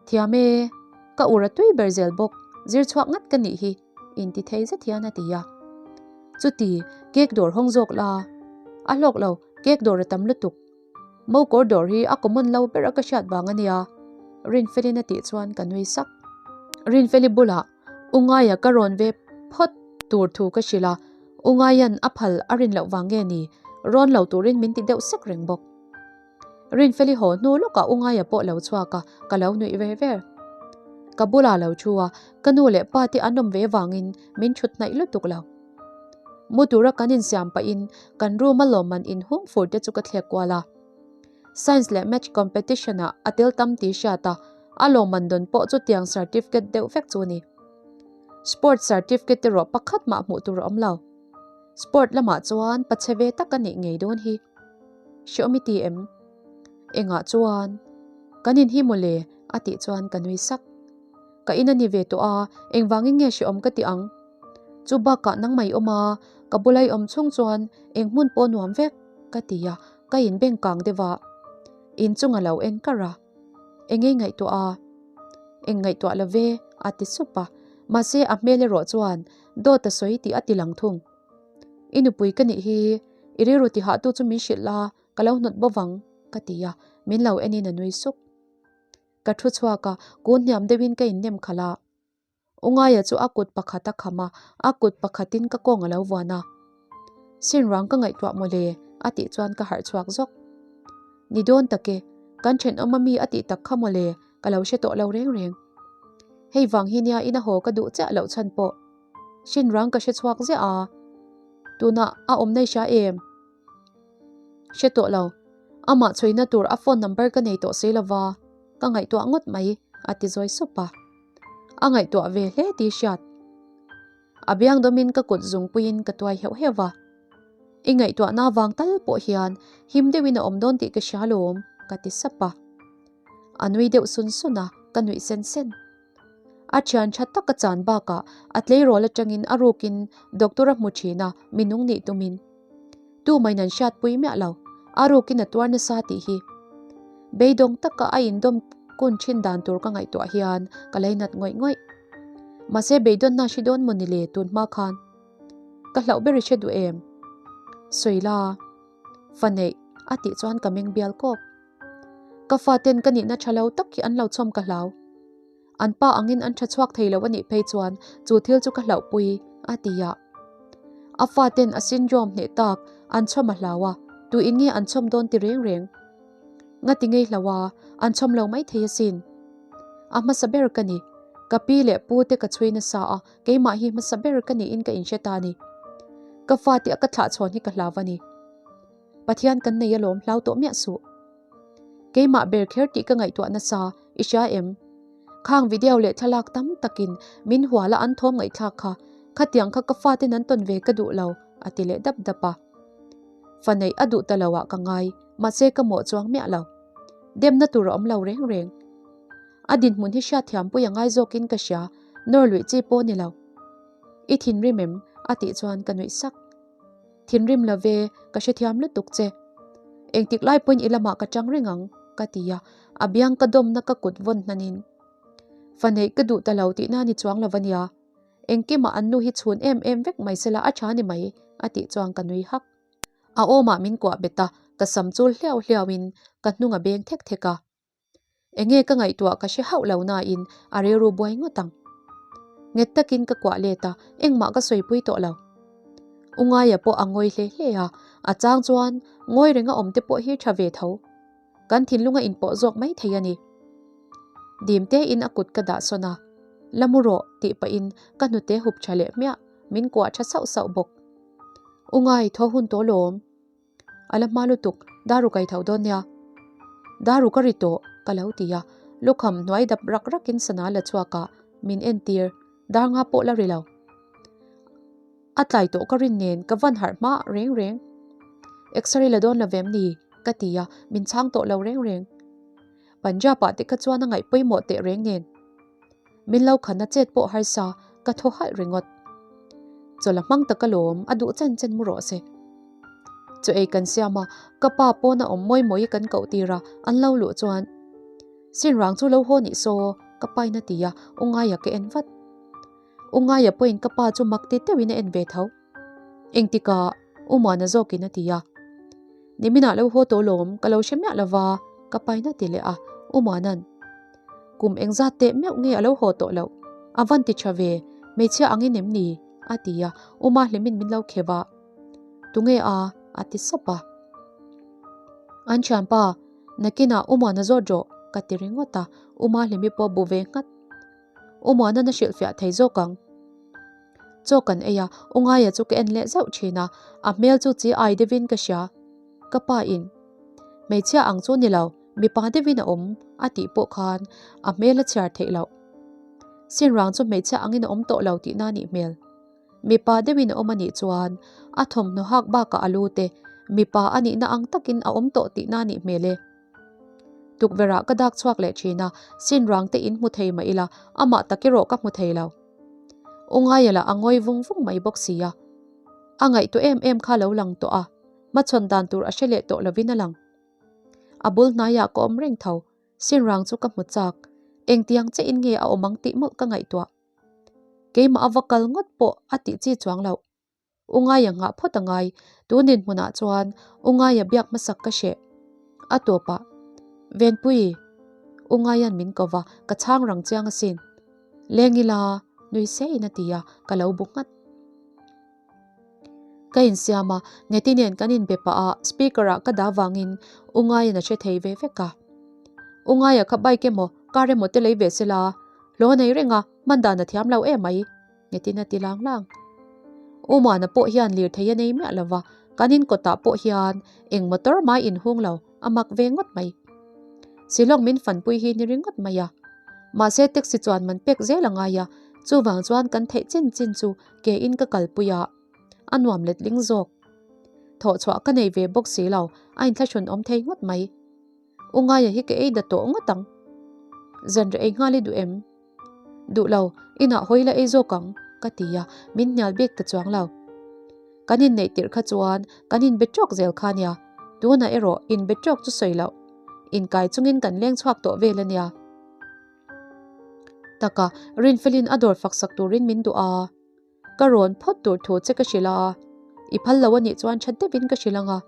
Thiam e, ka ur a tui ber zel bawk, zir chhuak ngat ka nih hi, inti thei zet hian a ti a. Chuti, cake dawr hawng zawk la. A hlawk lo, Cake dawr a tam lutuk. Mo kawr dawr hi a common lo ber a ka hriat vang a nia, Rinfelin a tih chuan ka nui sak. Rinfeli bulah U Ngaia ka rawn ve phawt tur thu ka hrilh a, U Ngaia'n a phal a rin loh vang nge ni, rawn lo turin min ti deuh sek reng bawk. Rinfeli haw hnu lawkah U Ngaia pawh lo chhuak a, ka lo nuih ver ver. Ka bulah lo thu a, ka nu leh pa te an awm ve vangin min thut hnaih lutuk lo. Mu tura kan insiam pahin kan room a lawmman inhung fur te chu ka thlek kual a. Science leh Maths competition ah a tel tam tih hriat a, a lawmman dawn pawh chutiang certificate deuh vek chu a ni. Sports certificate erawh pakhat mah hmuh tur a awm lo. Sport lamah chuan pachhe ve tak a nih ngei dawn hi. Hreawm i ti em? Engah chuan? Kan in hi mawle a tih chuan ka nui sak. Ka in a ni ve tawh a, engvangin nge hreawm ka ti ang? Chu bakah nangmah i awm a, ka bula i awm chhung chuan eng hmun pawh nuam vek ka ti a, ka inbeng kang deuh a. Inchung a lo en kar a. Eng nge i ngaihtuah a? Eng ngaihtuah lo ve, a ti sup a. Mahse a hmel erawh chuan dawt a sawi tih a ti lang thung. I nupui ka nih hi, i rilru tihahtu chu min hrilh la, ka lo hnawt bawk ang, ka ti a, min lo enin a nui suk. Ka thu chhuak a, kun hniam deuhin ka innem khalh a. U Ngaia chu a kut pakhat a kham a, a kut pakhatin ka kawng a lo vuan a. Sin ruang ka ngaihtuah mawle, a tih chuan ka harh chhuak zawk. Ni dawn tak e, kan thenawm a mi a tih tak kha mawle, ka lo hre tawh lo reng reng. Hei vang hi nia ina haw ka duh chiah loh chhan pawh. Sin ruang ka hre chhuak ziah a, tunah a awm nei hria em? Hre tawh lo. Amah chhuina tur a phone number ka nei tawh si lova, ka ngaihtuah ngawt mai, a ti zawi sup a. A ngaihtuah ve hle tih hriat. A biang dawmin ka kut zungpuiin ka tuai heuh heuh va. I ngaihtuahna vang tal pawh hian him deuhin a awm dawn tih ka hria lawm, ka ti sap a. A nui deuh sun sun a, ka nuih sen sen. A thian tha tak a chan bakah a tleirawl atangin a rukin doctor a hmu thin a, mi nung nih tumin. Tumain an hriatpui miah lo, a rukin a tuar nasa tih hi. Beidawng taka a indawm kun thin dan tur ka ngaihtuah hian ka leinat ngawih ngawih. Mahse beidawnna hri dawn maw ni le tun hma khan? Ka hlauh ber i hre duh em? Sawila, fa neih a tih chuan ka meng bial kawp. Ka faten ka nihna tha lo tak hi an lo chhawm ka hlau. An pa angin an tha chhuak thei lo a nih phei chuan chu thil chu ka hlauhpui, a ti a. A faten a syndrome hneh tak an chhawm a hlau a, tuin nge an chhawm dawn ti reng reng. Ngati ngei hlau a, an chhawm lo mai thei asin. A hmasa ber ka ni. Ka pi leh pu te ka chhui nasa a, keimah hi hmasa ber ka niin ka inhre ta a ni. Ka fate a ka thlah chhawn hi ka hlau a ni. Pathian kan nei alawm hlau tawh miah suh. Keimah ber kher tih ka ngaihtuah nasa, i hria em? Khang video leh thlalak tam takin min huala an thawm ngaihthlak kha, khatiang kha ka faten an tawn ve ka duh lo, a ti leh dap dap a. Fa neih a duh ta lo ah ka ngai, mahse ka mawh chuang miah lo. Demna tur a awm lo reng reng. A dinhmun hi hriatthiampui a ngai zawkin ka hria, nawr luih chi pawh ni lo. I thinrim em? a tih chuan ka nuih sak. Thinrim lo ve, ka hrethiam lutuk che. Engtik lai pawhin i lamah ka chang reng ang, ka ti a, a biang ka dawmna ka kut vawn hnanin. Fa neih ka duh ta lo tihna ni chuang lo ania. Engkimah an nu hi chhun em em vek mai sela a tha ni mai, a tih chuan ka nui hak. A awmah min kuah bet a, ka sam chul hliau hliauin ka hnung a beng thek thek a. Enge ka ngaihtuah ka hre hauh lo nain a rilru buai ngawt ang. Nghet takin ka kuah let a, engmah ka sawipui tawh lo. U Ngaia pawh a ngawi hle hle a, a chang chuan ngawi renga awm te pawh hi tha ve tho. Kan thinlung a inpawh zawk mai thei a ni. Dim tein a kut ka dah sawn a, La mu rawh tih pahin ka hnute hup tha leh hmiah, min kuah tha sauh sauh bawk. U Ngai, thaw hun tawh lawm. A la hma lutuk, Daru kai tho dawn nia. Daru ka ri tawh, ka lo ti a. Lukham hnuai dap rak rakin sana la chhuak a, min entir. Dar nga pawh la ri lo. A tlai tawh ka rin nen ka van harh hma reng reng. X-ray la dawn lo vem ni? ka ti a, min chhang tawh lo reng reng. Punjab ah te kha chuan a ngaih pawimawh teh reng nen. Min lo khan a chet pawh harsa, ka thaw halh ringawt. Chawlh a hmang tak alawm, a duh chen chen mu rawh se. Chaw ei kan siam a, ka pa pawn a awm mawi mawi kan koh tir a, an lo luh chuan Sin rang chu lo haw nih saw, ka pain a ti a, U Ngaia ka en vat. U Ngaia pawhin ka pa chu mak ti deuhin a en ve tho. Engtikah U Muana zawkin a ti a. Niminah lo haw tawh lawm, ka lo hre miah lova, ka pain a ti leh a, U Muana'n, Kum engzat teh meuh nge a lo haw tawh loh? A van ti tha ve, hmeichhia angin em ni? a ti a, U Mahlimin min lo kheuh a, Tunge a? a ti sap a. An thianpa, nakinah U Muana zawt rawh, ka ti ringawt a, U Mahlimi pawh bu ve nghat. U Muana'n a hrilhfiah thei zawk ang. Chaw kan ei a, U Ngaia chu ka en leh zauh thin a, a hmel chu chi ai deuhin ka hria. Ka pa in, Hmeichhia ang chu ni lo, mipa deuhin a awm, a tih pawh khan a hmel a chhiar theih loh. Sinrang chu hmeichhia angin a awm tawh lo tihna a nih hmel. Mipa deuhin a awm a nih chuan a thawmhnaw hak bakah a lu te mipa a nihna ang takin a awm tawh tihna a nih hmel e. Tukverhah ka dak chhuak leh thin a, sin rang te in hmu thei mah ila amah tak erawh ka hmu thei lo. U Ngaia lah a ngawi vung vung mai bawk si a. A ngaihtuah em em kha lo lang tawh a, hmachhawn dan tur a hre leh tawh lovin a lang. A bul hnaiah ka awm reng tho, sin rang chu ka hmu chak. Engtiang che in nge a awm ang tih mawlh ka ngaihtuah. Keimah a va kal ngawt pawh a tih chi chuang loh. U Ngaia nghah phawt a ngai, tun dinhmunah chuan U Ngaia biak hmasak ka hreh. A tawpah, Venpui, U Ngaia'n min ko va, ka chhang rang chiang asin. Leng ila, nui seiin a ti a, ka lo bu nghat. Ka insiam a, Ngeti nen kan inbe pah a, speaker-ah ka dah vangin U Ngaia'n a hre thei ve vek a. U Ngaia kha bike emaw, car emaw te lei ve sela, hlaw nei reng a, hman dan a thiam lo emai. Ngetin a ti lang lang. U Muana pawh hian lirthei a nei miah lo va, kan in kawtah pawh hian eng motor mai inhung lo, a mak ve ngawt mai. Shillong min fanpui hi ni ringawt mai a. Mahse taxi chuan man pek zel a ngai a, chuvang chuan kan theih chin chin chu ke in ka kalpui a, a nuam letling zawk. Thawhchhuah ka nei ve bawk si lo, a inthlahrun awm thei ngawt mai. U Ngaia hi ka ei da tawh ngawt ang. Zanriah ei nghal i duh em? Duh lo, inah hawi la ei zawk ang, ka ti a, min hnial bik ta chuang lo. Kan inneih tirh kha chuan kan inbe tawk zel kha nia, tunah erawh inbe tawk chu sawi loh. Inkai chungin kan leng chhuak tawh vel a nia. Taka, Rinfelin a dawr faksak turin min duh a. Ka rawn phawt tur thu che ka hrilh a, i phal lo a nih chuan tha deuhin ka hrilh ang a.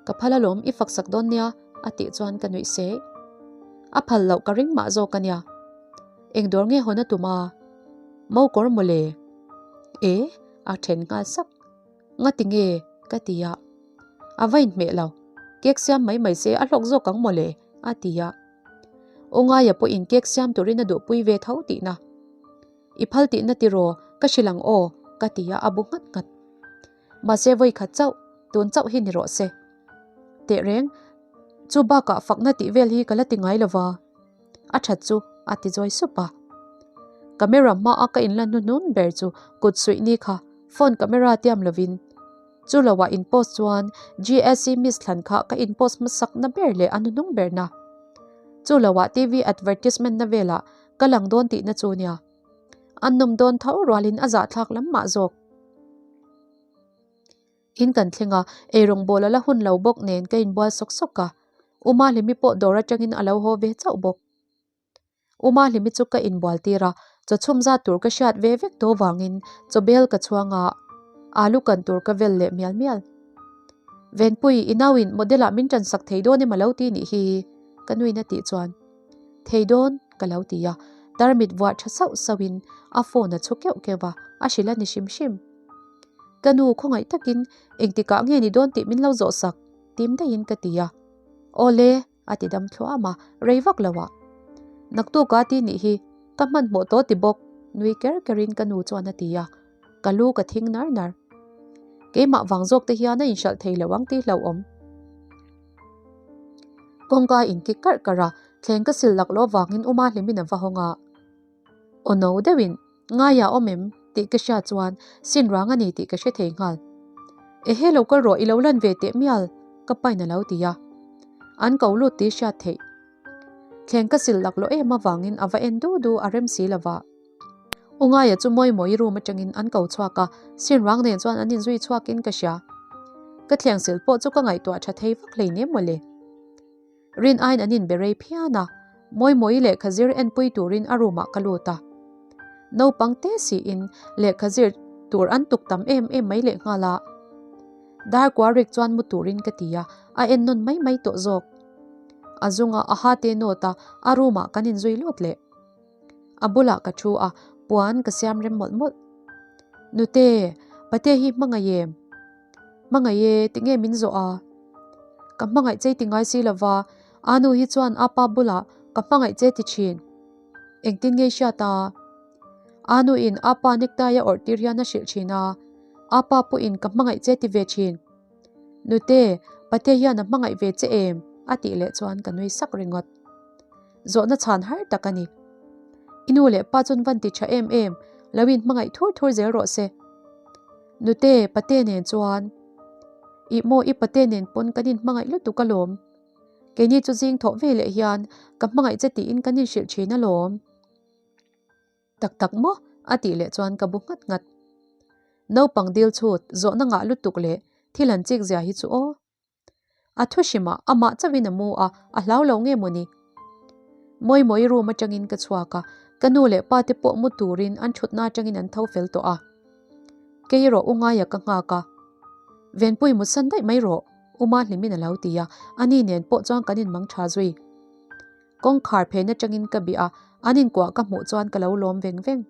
Ka phal alawm i faksak dawn nia a tih chuan ka nuih seh. A phal loh ka ring mah zawk a nia. Eng dawr nge hawn a tum a? Mo kawr mawle. E, a then nghal sak. Ngati nge? ka ti a. A va inhmeh lo. Cake siam mai mai se a hlawk zawk ang mawle a ti a. U Ngaia pawhin cake siam turin a duhpui ve tho tihna. I phal tihna tiraw ka hrilh ang aw ka ti a, a bu nghat nghat. Mahse vawi khat chauh, tun chauh hi ni rawh se. Tehreng, chu bakah fakna tih vel hi ka la ti ngai lova. A that chu a ti zawi sup a. Camera hmaa ka inlan hnuhnun ber chu kut suih ni kha phone camera tiam lovin chu loah in post chuan GSC Miss thlan kha ka in post hmasak na ber leh a hnuhnung ber na. Chu loah TV advertisement na velah Ka lang dawn tihna chu nia. An nawm dawn tho rualin a zahthlak lam mah zawk. In kan thleng a, eirawng bawl a la hun lo bawk nen ka inbual sawk sawk a. U Mahlimi pawh dawr atangin a lo haw ve chauh bawk. U Mahlimi chu ka inbual tir a, chaw chhum zat tur ka hriat ve vek tawh vangin chaw bel ka chhuang a, alu kan tur ka vel leh mial mial. Venpui, i nauin model ah min tansak thei dawn em a lo ti nih hi, ka nuin a tih chuan. Thei dawn, ka lo ti a. Tarmit vuah tha sauh sauhin a phone a chhu keuh keuh va, a hrilh a ni hrim hrim. Ka nu khawngaih takin engtikah nge ni dawn tih min lo zawh sak, tim daihin ka ti a. Awle, a ti dam thluam a, rei vak lo ah. Naktuka ti nih hi, ka hmanhmawh tawh ti bawk, nui ker kerin ka nu chuan a ti a. Ka lu ka thing nar nar. Keimah vang zawk te hian a inhralh thei lo ang tih hlauhawm. Kawngka in kik karh karh a, thleng ka sil lak loh avangin Uma hlimin a va hawng a. Aw no deuhin, Ngaia awm em? tih ka hriat chuan sin rang a ni tih ka hre thei nghal. Ehe lo kal rawh i lo lan ve teh mial, ka pain a lo ti a. An ko lut tih hriat theih. Thleng ka sil lak loh em avangin a va en du du a rem si lova. U Ngaia chu mawi mawi room atangin an ko chhuak a, sin rang nen chuan an inzui chhuakin ka hria. Ka thleng sil pawh chu ka ngaihtuah tha thei vak hleinem mawle. Rin aiin an inbe rei phian a, mawi mawi lehkha zir enpui turin a room ah ka lut a. Naupang te siin lehkha zir tur an tuk tam em em mai lehnghal a. Dar kua rik chuan mu turin ka ti a, a en nawn mai mai tawh zawk. A zunga a ha te nawt a, a room ah kan inzui lut leh. A bulah ka thu a, puan ka siam rem mawlh mawlh. Nute, Pate hi hmangaih em? Hmangaih e, tinge min zawh a? Ka hmangaih che ti ngai si lova, a nu hi chuan a pa bulah ka hmangaih che ti thin. Engtin nge i hriat a? A nu in a pa necktie a awrh tir hian a hrilh thin a, a pa pawhin ka hmangaih che ti ve thin. Nute, Pate hian a hmangaih ve che em? a tih leh chuan ka nui sak ringawt. Zawhna chhan har tak a ni. I nu leh pa chuan van ti tha em em, lo in hmangaih thur thur zel rawh se. Nute, Pate nen chuan. Ih maw i Pate nen pawn kan in hmangaih lutuk alawm. Keini chu zing thawh ve leh hian ka hmangaih che tiin kan inhrilh thin alawm. Tak tak maw? a tih leh chuan ka bu nghat nghat. Naupang dil chhut zawhna ngah lutuk leh thil an chik zia hi chu aw. A thu hrimah amah chauhin a mu a, a hlau lo nge mawni? Mawimawi room atangin ka chhuak a, ka nu leh pa te pawh mu turin an thutna atangin an tho fel tawh a. Kei erawh u ngaia ka nghak a. Venpui mutsan daih mai rawh, U Mahlimin a lo ti a, ani nen pawh chuan kan inmang tha zui. Kawngkhar phen atangin ka bih a, an inkuah ka hmuh chuan ka lo lawm veng veng.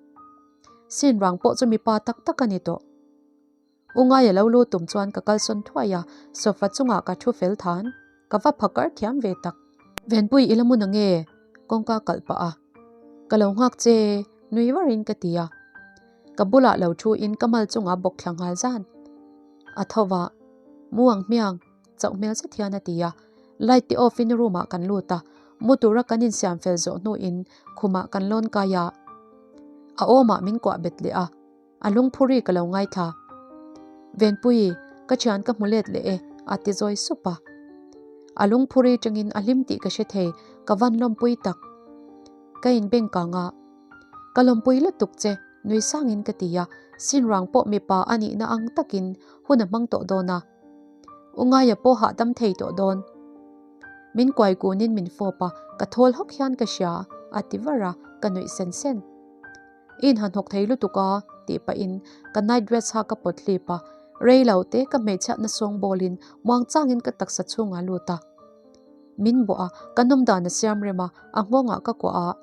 Sin rang pawh chu mipa tak tak a ni tawh. U Ngaia lo lu tum chuan ka kalsawn thuai a, sofa chungah ka thu fel than. Ka va phakar thiam ve tak. Venpui i la mun ange? Kawngka kalh pah a. Ka lo nghak che, nui varin ka ti a. Ka bulah lo thu in ka mal chungah bawk thla nghal zan. A tho va, Mu ang hmiang, chauh hmel zet hian a ti a. Light te off in room ah kan lut a, mu tura kan insiam fel zawh hnuin khumah kan lawn kai a. A awmah min kuah bet leh a. A lungphuri ka lo ngaithla. Venpui, ka thian ka hmu let leh e, a ti zawi sup a. A lungphuri tangin a hlim tih ka hre thei, ka van lawmpui tak. Ka inbeng kang a. Ka lawmpui lutuk che, nui sangin ka ti a, sin rang pawh mipa a nihna ang takin hun a hmang tawh dawn a. U ngaia pawh hahdam thei tawh dawn. Min kuai kunin min fawp a, ka thawl hawk hian ka hria, a ti var a, ka nuih sen sen. I inhanhawk thei lutuk a, tih pahin ka night dress ha ka pawt hlip a, rei lo te ka hmeichhiatna sawng bawlin muang changin ka taksa chhungah a lut a. Min bawh a, ka nawm dan a siam rem a, a nghawngah ka kuah a,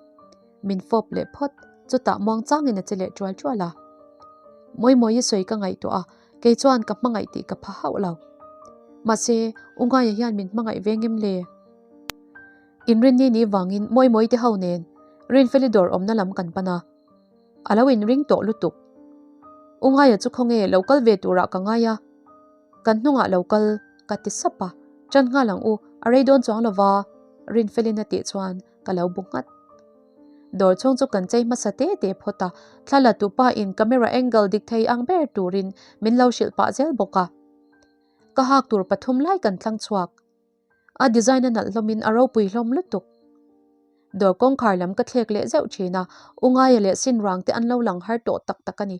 min fawp leh phawt, chutah muang changin a che leh ṭual ṭual a. Mawimawi i sawi ka ngaihtuah a, kei chuan ka hmangaih tih ka pha hauh lo. Mahse, u Ngaia hian min hmangaih ve ngem le? Inrinni ni vangin Mawimawi te ho nen Rinfeli dawr awmna lam kan pan a, a lo inring tawh lutuk. U Ngaia chu khawnge lo kal ve turah ka ngai a, kan hnungah lo kal ka ti sap a, ṭan nghal ang u, a rei dawn chuang lova Rinfelin a tih chuan ka lo bu nghat. Dawr chhung chu kan chei hmasa te te phawt a, thla la tu pa in camera angle dik thei ang ber turin min lo hrilh pah zel bawk a. Ka hak tur pathum lai kan thlang chhuak. A design a nalh hlawmin a ropui hlawm lutuk. Dawr kawngkhar lam ka thlek leh zeuh thin a, U Ngaia leh Sin Rang te an lo lang har tawh tak tak a ni.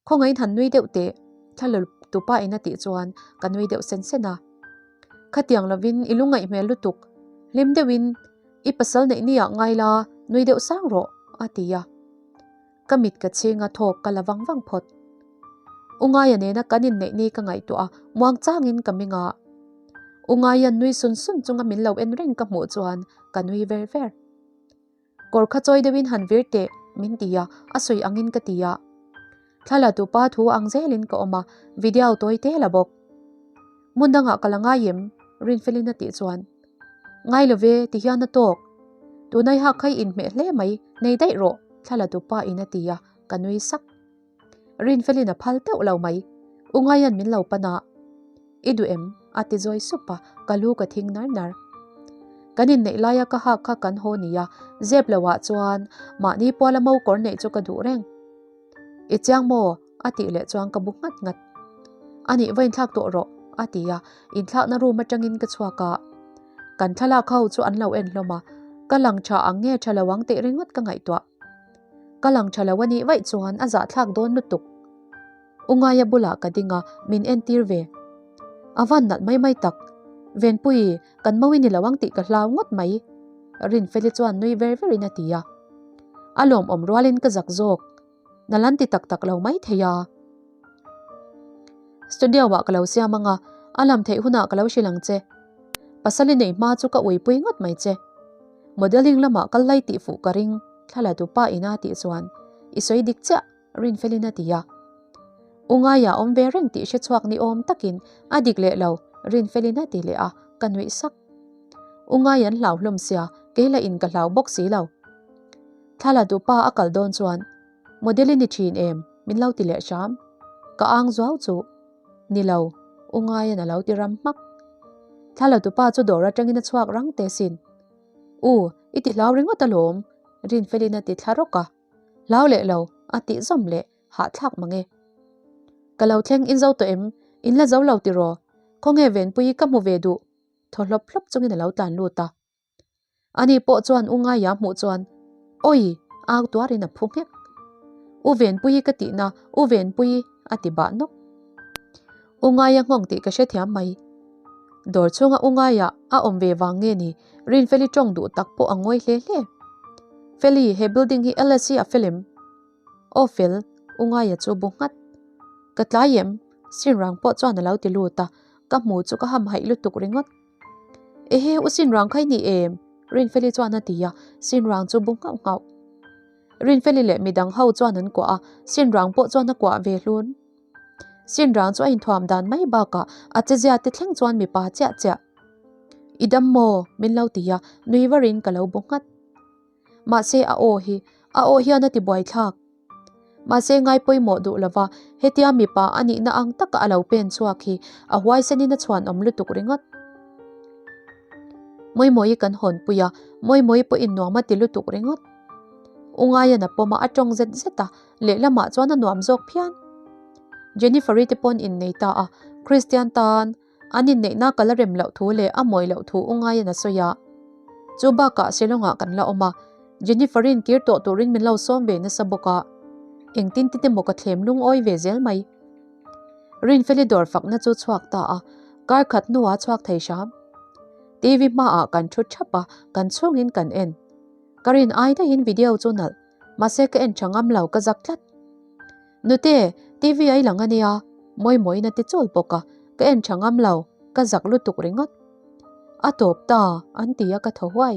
Khawngaihin han nui deuh teh, thla tupa in a tih chuan ka nui deuh sen sen a. Khatiang lovin i lungngaih hmel lutuk, hlim deuhin i pasal neih ni ah ngai la, nui deuh sang rawh, a ti a. Ka mit ka chhing a thawk ka la vang vang phawt. U Ngaia nena kan inneih ni ka ngaihtuah a, muang changin ka ming a. U Ngaia'n nui sun sun chunga min lo en reng ka hmuh chuan ka nui ver ver. Kawr kha chawi deuhin han vir teh min ti a, a sawi angin ka ti a. Thla la tupa thu ang zelin ka awm a, video tawi te la bawk. Hmun dangah ka la ngai em? Rinfelin a tih chuan. Ngai lo ve, ti hian a tawk. Tunai hak kha i inhmeh hle mai, nei daih rawh, thla la tupa in a ti a, ka nui sak. Rinfelin a phal teuh lo mai. U Ngaian min lo pan a. I duh em? a ti zawi sup a, ka lu ka thing nar nar. Kan inneih laia ka hak kha kan haw nia, zep lo ah chuan mahni puala mo kawr neih chu ka duh reng. I chiang maw? a tih leh chuan ka bu nghat nghat. A nih va inthlak tawh rawh, a ti a, inthlakna room atangin ka chhuak a. Kan thlalak ho chu an lo en hlawm a, ka lang tha ang nge tha lo ang tih ringawt ka ngaihtuah. Ka lang tha lo a nih vaih chuan a zahthlak dawn lutuk. U Ngaia bulah ka ding a, min entir ve. A van nalh mai mai tak. Venpui, kan mawi ni lo ang tih ka hlau ngawt mai. Rinfeli chuan nui ver verin a ti a. A lawmawm rualin ka zak zawk. Na lan ti tak tak lo mai thei a. Studio-ah ka lo siam anga, a lam theih hunah ka lo hrilh ang che. Pasal i neih hma chu ka uipui ngawt mai che. Modelling lamah kal lai tih fuh ka ring, thla la tu pa ina tih chuan i sawi dik chiah, Rinfelin a ti a. U Ngaia awm ve reng tih hre chhuak ni awm takin a dik leh lo, Rinfelin a ti leh a, ka nuih sak. U Ngai an hlau hlawm sia, kei lah in ka hlau bawk si lo. Thla la tu pa a kal dawn chuan Model i ni thin em? min lo ti leh hram. Ka ang zuau chu. Ni lo, U Ngaian a lo ti ram hmak. Thla la tu pa chu dawr atangin a chhuak rang teh sin. U, i ti hlau ringawt alawm, Rinfelin a ti thla rawk a. Hlau leh lo, a tih zawm leh hahthlak mang e. Ka lo thleng in zo tawh em? In la zo lo tiraw? Khawnge Venpuii ka hmu ve duh? Thaw hlawp hlawp chungin a lo tlan lut a. Ani pawh chuan U Ngaia hmuh chuan, Awi! Au tuarin a phu nghek. U Venpuii ka tihna, U Venpuii a ti bah nawk. U Ngaia nghawng tih ka hrethiam mai. Dawr chhunga U Ngaia a awm ve vang nge ni, Rinfeli tawng duh tak pawh a ngawi hle hle. Feli, he building hi LSC a fel em? Aw fel, U Ngaia chu bu nghat. Ka tlai em? Sinrang pawh chuan a lo ti lut a, ka hmu chu ka hamhaih lutuk ringawt. Ehe, u Sinrang kha i ni em? Rinfeli chuan a ti a, Sinrang chu bu nghauh nghauh. Rinfeli leh midang ho chuan an kuah a, Sinrang pawh chuan a kuah ve hlun. Sinrang chu a inthuam dan mai bakah a chezia te thleng chuan mipa chiah chiah. I dam maw? min lo ti a, nui varin ka lo bu nghat. Mahse a aw hi, a aw hian a ti buaithlak. Mahse ngai pawimawh duh lova hetia mipa a nihna ang taka a lo pen chhuak hi a huaisenin a chhuanawm lutuk ringawt. Mawimawii kan hawnpui a, Mawimawii pawhin nuam a ti lutuk ringawt. U Ngaian a pawm a, a tawng zet zet a, lehlamah chuan a nuam zawk phian. Jennifer-i te pawn innei ta a, Christian tan An inneihna ka la rem loh thu leh a mawi loh thu u ngaiin a sawi a. Chu bakah Shillong-ah kan la awm a, Jennifer-i'n kir tawh turin min lo sawm ve nasa bawk a. Engtin tite maw ka thlem lungawi ve zel mai. Rinfeli dawr fakna chu chhuak ta a, kar khat hnuah chhuak thei hram. TV hmaah kan thu thap a, kan chhungin kan en. Ka rin ai daihin video chu nalh, mahse ka en tha ngam lo ka zak tlat. Nute, TV a i lang a nia, Mawimawiin a ti chawl bawk a, ka en tha ngam lo, ka zak lutuk ringawt. A tawp ta, an ti a ka thaw huai.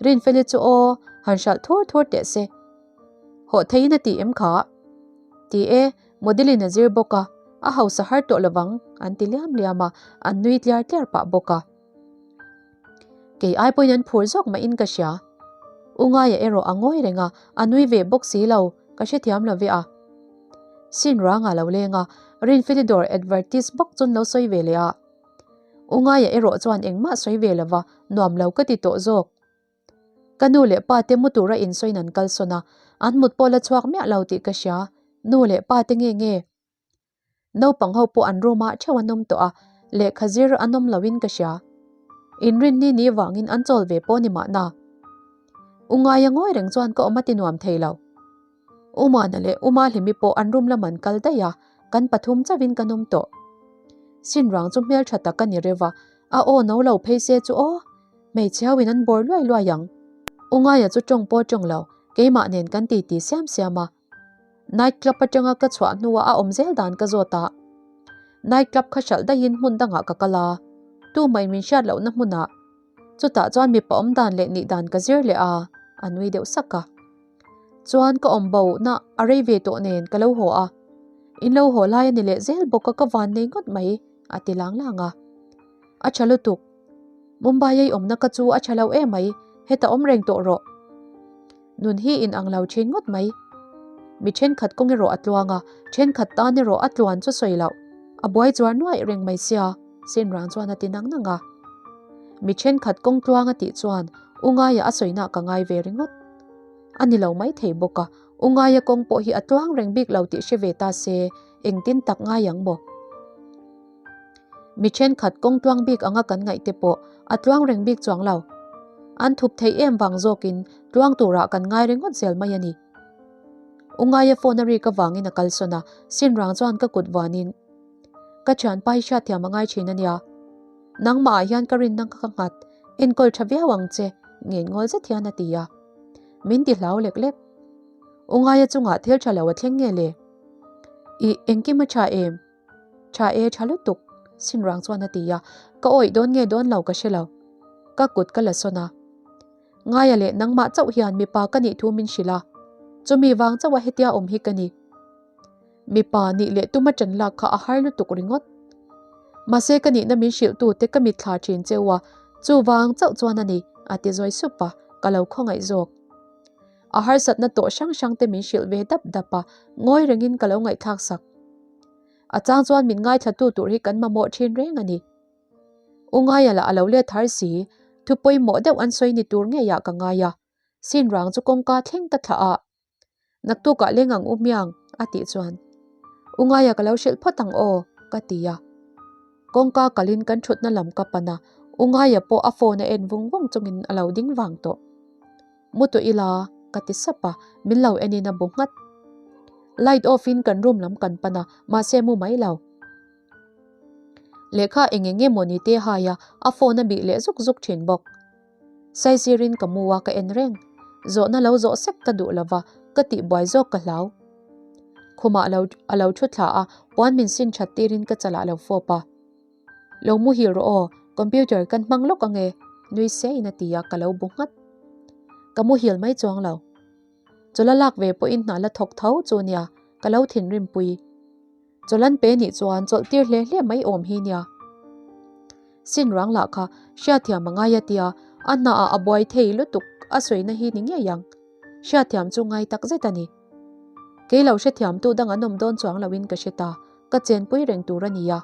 Rinfeli chu aw, han hralh thur thur teh se. Hawh theiin a ti em kha? Ti e, Modelin a zir bawk a, a hausa har tawh lovang, an ti liam liam a, an nui tliar tliar pah bawk a. Kei ai pawhin an phur zawk mah in ka hria. U Ngaia erawh a ngawi reng a, a nui ve bawk si lo, ka hrethiam lo ve a. Sin rang a lo leng a, Rinfeli dawr advertise bawk chuan lo sawi ve leh a. U Ngaia erawh chuan engmah sawi ve lova, nuam lo ka ti tawh zawk. Ka nu leh pa te mu tura insawiin an kalsawn a, an mut pawh la chhuak miah lo tih ka hria, nu leh pa te nge nge? Naupang ho pawh an room ah theuh an awm tawh a, lehkha zir an awm loin ka hria. Inrinni ni vangin an chawl ve pawh ni mahna. U Ngaia ngawi reng chuan ka awm a ti nuam thei lo. U Muana leh U Mahlimi pawh an room lam an kal daih a, kan pathum chauhin kan awm tawh. Sinrang chu hmeltha tak a ni reuh a, a aw no lo phei se chu aw, hmeichhe ho in an bawr luai luai ang. U Ngaia chu tawng pawh tawng lo, keimah nen kan titi siam siam a. Night club atanga ka chhuah hnuah a awm zel dan ka zawt a. Night club kha hralh daihin hmun dangah ka kal a, tumah in min hriat lohna hmunah. Chutah chuan mipa awm dan leh nih dan ka zir leh a, a nui deuh sak a. Chuan ka awm bo na a rei ve tawh nen ka lo haw a, in lo haw lai a ni leh zel bawk a ka van nei ngawt mai a ti lang lang a. A tha lutuk. Mumbai a i awmna ka chu a tha lo emai, heta awm reng tawh rawh. Nun hi in ang lo thin ngawt mai. Mi thenkhat kawng erawh a tluang a, thenkhat tan erawh a tluan chu sawi loh. A buai chuar nuaih reng mai sia, Sinrang chuan a ti nang nang a. Mi thenkhat kawng tluang a tih chuan U Ngaia a sawina ka ngai ve ringawt. A ni lo mai thei bawk a, U Ngaia kawng pawh hi a tluang reng bik lo tih hre ve ta se, engtin tak ngai ang maw? Mi thenkhat kawng tluang bik anga kan ngaih te pawh a tluang reng bik chuang lo. An thup theih em vang zawkin tluang turah kan ngai ringawt zel mai a ni. U Ngaia phone a rik avangin a kalsawn a, Sinrang chuan ka kut vuanin ka thianpa hi hriatthiam a ngai thin a nia. Nangmahah hian ka rinna ka nghat, enkawl tha viau ang che, ngenngawl zet hian a ti a. Min ti hlau lek lek. U Ngaia chungah thil tha lo a thleng nge le? Ih, engkim a tha em? Tha e, tha lutuk, Sinrang chuan a ti a, ka awih dawn nge dawn lo ka hre lo. Ka kut ka la sawn a. Ngaia leh nangmah chauh hian mipa ka nih thu min hrilh a, chumi vang chauha hetia awm hi ka ni. Mipa nih leh tuma ṭan lak kha a har lutuk ringawt. Mahse ka nihna min hrilhtu te ka mitthla ṭhin cheu a, chuvang chauh chuan a ni, a ti zawi sup a, ka lo khawngaih zawk. A harsatna tawh hrang hrang te min hrilh ve dap dap a, ngawi rengin ka lo ngaihthlak sak. A chang chuan min ngaithlatu tur hi kan mamawh ṭhin reng a ni. U Ngaia lah a lo let har si, thu pawimawh deuh an sawi ni tur ngeiah ka ngai a, sin rang chu kawngka thleng ka thlah a. Naktukah leng ang u hmiang, a tih chuan. U Ngaia ka lo hrilh phawt ang aw, ka ti a. Kawngka kalin kan thutna lam ka pan a, U Ngaia pawh a phone a en vung vung chungin a lo ding vang tawh. Mu tawh ila, ka ti sap a, min lo enin a bu nghat. Light off in kan room lam kan pan a, mahse mu mai lo. Lehkha eng eng emaw ni te hai a, a phone a bih leh zuk zuk thin bawk. Saisirin ka mu a ka en reng. Zawhna lo zawh sek ka duh lova, ka tih buai zawk ka hlau. Khumah lo a lo thu thla a, puan min sin that tirin ka chalah lo fawp a. Lo muhil rawh aw, computer kan hmang lawk ange, nui seiin a ti a, ka lo bu nghat. Ka muhil mai chuang lo. Chawla lak ve pawhin hna la thawk tho chu nia, ka lo thinrimpui. Chawlan pe nih chuan chawlh tir hle hle mai awm hi nia. Sin rang lah kha hriatthiam a ngai a tia, a hnaah a buai thei lutuk a sawina hi ni ngei ang. Hriatthiam chu ngai tak zet a ni. Kei lo hrethiamtu dang an awm dawn chuang loin ka hre ta, ka chenpui reng tur a nia.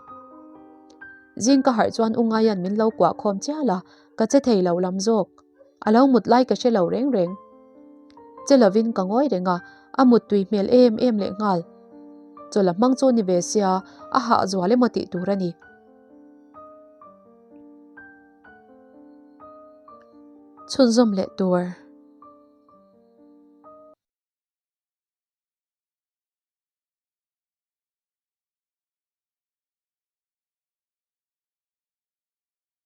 Zing ka harh chuan u Ngaian min lo kuah khawm chial a, ka che thei lo lam zawk. A lo mut lai ka hre lo reng reng. Che lovin ka ngawi reng a, a mut tui hmel em em leh nghal. Chawlh a hmang chu ni ve sia, a hah zual emaw tih tur a ni. Chhunzawm leh tur.